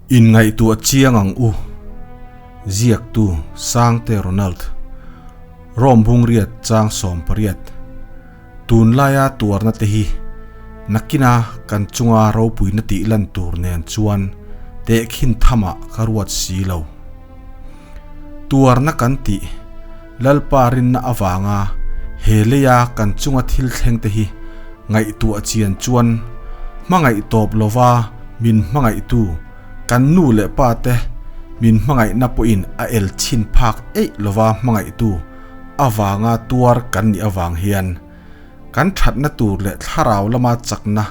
Inngaihtuah chiang ang u, ziaktu Sangte Ronald, Rome Bungriat chang 18, Tunlaia tuarna te hi nakina kan chunga ropuina tih lan tur nen chuan tehkhin thamah ka ruat si lo. Tuarna kan tih Lalpa rinna avanga he leia kan chunga thil thleng te hi ngaihtuah chian chuan hmangaih tawp lova min hmangaihtu kan nu leh pa te min hmangaihna pawhin a el chhin phak eih lova hmangaihtu avanga tuar kan nih avang hian kan thatna tur leh thlarau lama chakna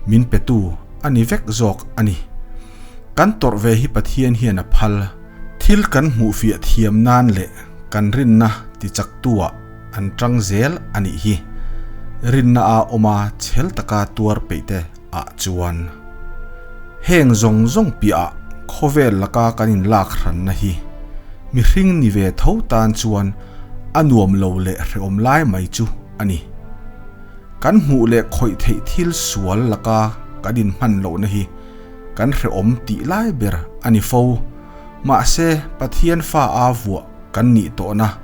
min petu a ni vek zawk a ni. Kan tawrh ve hi Pathian hian a phal. Thil kan hmuhfiah thiam nan leh kan rinna tichaktu-ah an tang zel a nih hi. Rinna a awm a chhel taka tuar peih te ah chuan. Heng zawng zawng piahah khawvel laka kan inlak hranna hi mihring ni ve tho tan chuan a nuam lo leh hrehawm lai mai chu a ni. Kan hmuh leh khawih theih thil sual laka kan inhman lohna hi kan hrehawm tih lai ber a ni fo. Mahse, Pathian fa a vuah kan nih tawhna,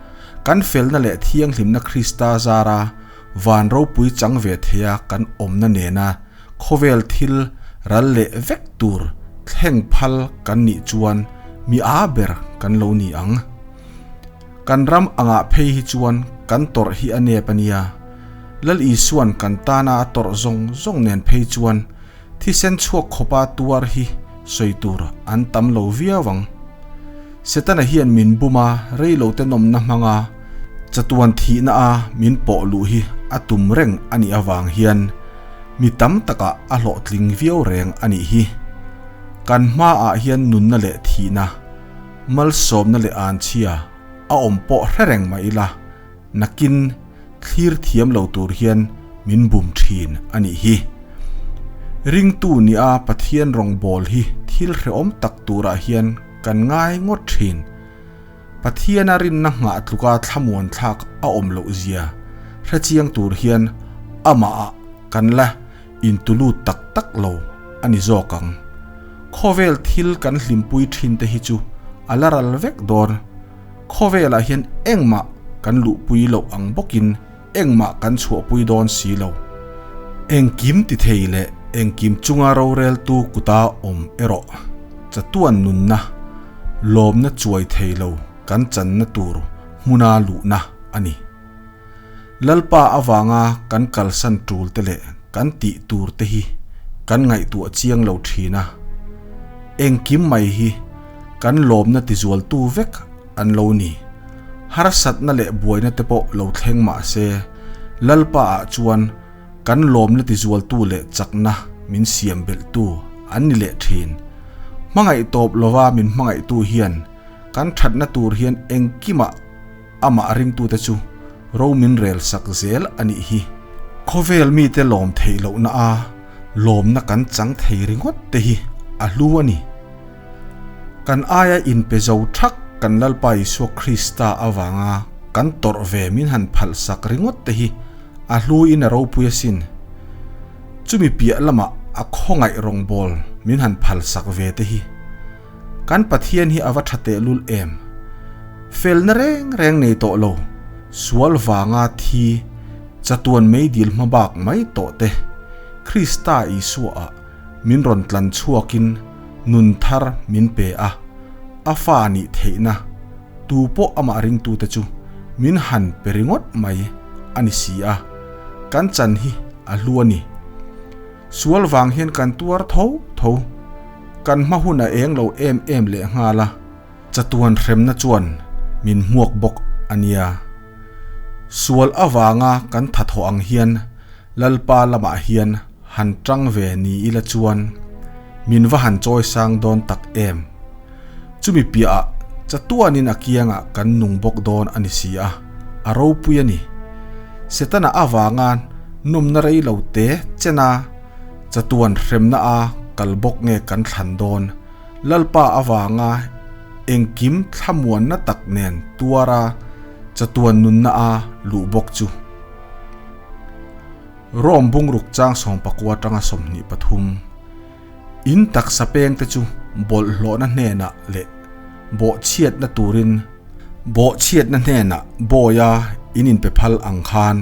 kan felna leh thianghlimna Krista zara van ropui chang ve theia kan awmna nena khawvel thil ral leh vek tur thleng phal kan nih chuan mi a ber kan lo ni ang. Kan ram angah phei hi chuan kan tawrh hi a nep a nia. Lal Isuan kan tana a tawrh zawng zawng nen phei chuan Thisen chhuak khawpa tuar hi sawi tur an tam lo viau ang. Setana hian min bum a, reilote nawmna hmanga chatuan thihna a min pawh luh hi a tum reng a nih avang hian mi tam takah a hlawhtling viau reng a nih hi. Kan hmaah hian nunna leh thihna, malsawmna leh anchhia a awm pawh hre reng mah ila, Nakin thlir thiam lo tur hian min bum thin a nih hi. Ringtu nia Pathian rawngbâwl hi thil hrehawm tak turah hian kan ngai ngawt thin. Pathiana rinna nghah tluka thlamuan thlak a awm loh zia hre chiang tur hian amahah kan la intulut tak tak lo a ni zawk ang. Khawvel thil kan hlimpui thin te hi chu a la ral vek dawn. Khawvelah hian engmah kan luhpui loh ang bawkin engmah kan chhuahpui dawn si lo. Engkim ti thei leh engkim chunga roreltu kuta awm erawh chatuan nunna, lawmna chuai thei lo kan channa tur hmuna luhna a ni. Lalpa avanga kan kalsan tul te leh kan tih tur te hi kan ngaihtuah chiang lo thin a. Engkim mai hi kan lawmna tizualtu vek an lo ni. Harsatna leh buaina te pawh lo thleng mah se, Lalpa ah chuan kan lawmna tizualtu leh chakna min siam belhtu an ni leh thin. Hmangaih tawp lova min hmangaihtu hian kan thatna tur hian engkimah Amah ringtute chu ro min rel sak zel a nih hi. Khawvel mite lawm theih lohna a lawmna kan chang thei ringawt te hi a hlu a ni. Kan aia inpe zo thak kan Lalpa Isua Krista avanga kan tawrh ve min han phalh sak ringawt te hi a hlu in a ropui asin. Chumi piah lamah a khawngaih rawngbâwl min han phal sak ve te hi. Kan Pathian hi a va tha tehlul em? Felna reng reng nei tawh lo, sual vanga thi, chatuan meidil hma bak mai tawh te, Krista Isua-ah min rawn tlan chhuakin nun thar min pe a, a fa nih theihna tu pawh amah ringtute chu min han pe ringawt mai a ni si a, kan chan hi a hlu a ni. Sual vang hian kan tuar tho tho. Kan hma hun a eng lo em em leh nghal a, chatuan hremna chuan min hmuak bawk a nia. Sual avanga kan tha thawh ang hian Lalpa lamah hian han tang ve ni ila chuan min va han chawi sang dawn tak em. Chumi piahah chatuanin a kiangah kan nung bawk dawn a ni si a, a ropui a ni. Setana avanga nawmna rei lo te chena Chatuan hremna a kal bawk nge kan thlan dawn? Lalpa avanga engkim thlamuanna tak nen tuara chatuan nunna a luh bawk chu. Rome bungruk chang 19 atanga 23. In taksa pengte chu bawlhhlawhna hnenah leh bawhchhiatna turin bawhchhiatna hnenah bawia in inpe phal ang khan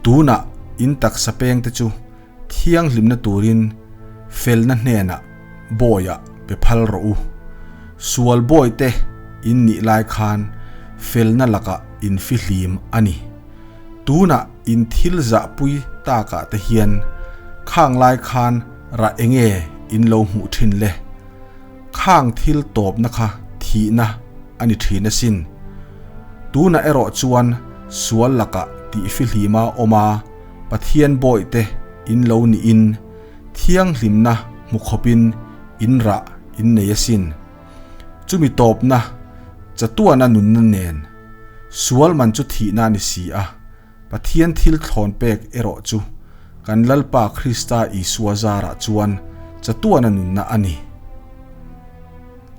tunah in taksa pengte chu thianghlimna turin felna hnenah bawiah pe phal rawh u. Sual bawite in nih lai khan felna lakah in fihlim a ni. Tunah in thil zahpui takah te hian khang lai khan rah enge in lo hmuh thin le? Khang thil tawpna kha thihna a ni thin asin. Tunah erawh chuan sual lakah tih fihlima awm a, Pathian bawihte in lo niin thianghlimna hmu khawpin in rah in nei asin. Chumi tawpna chatuana nunna nen sual man chu thihna a ni si a, Pathian thil thlawn pek erawh chu kan Lalpa Krista Isua zarah chuan chatuana nunna a ni.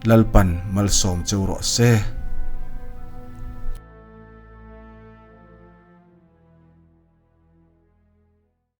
Lalpan malsawm cheu rawh se.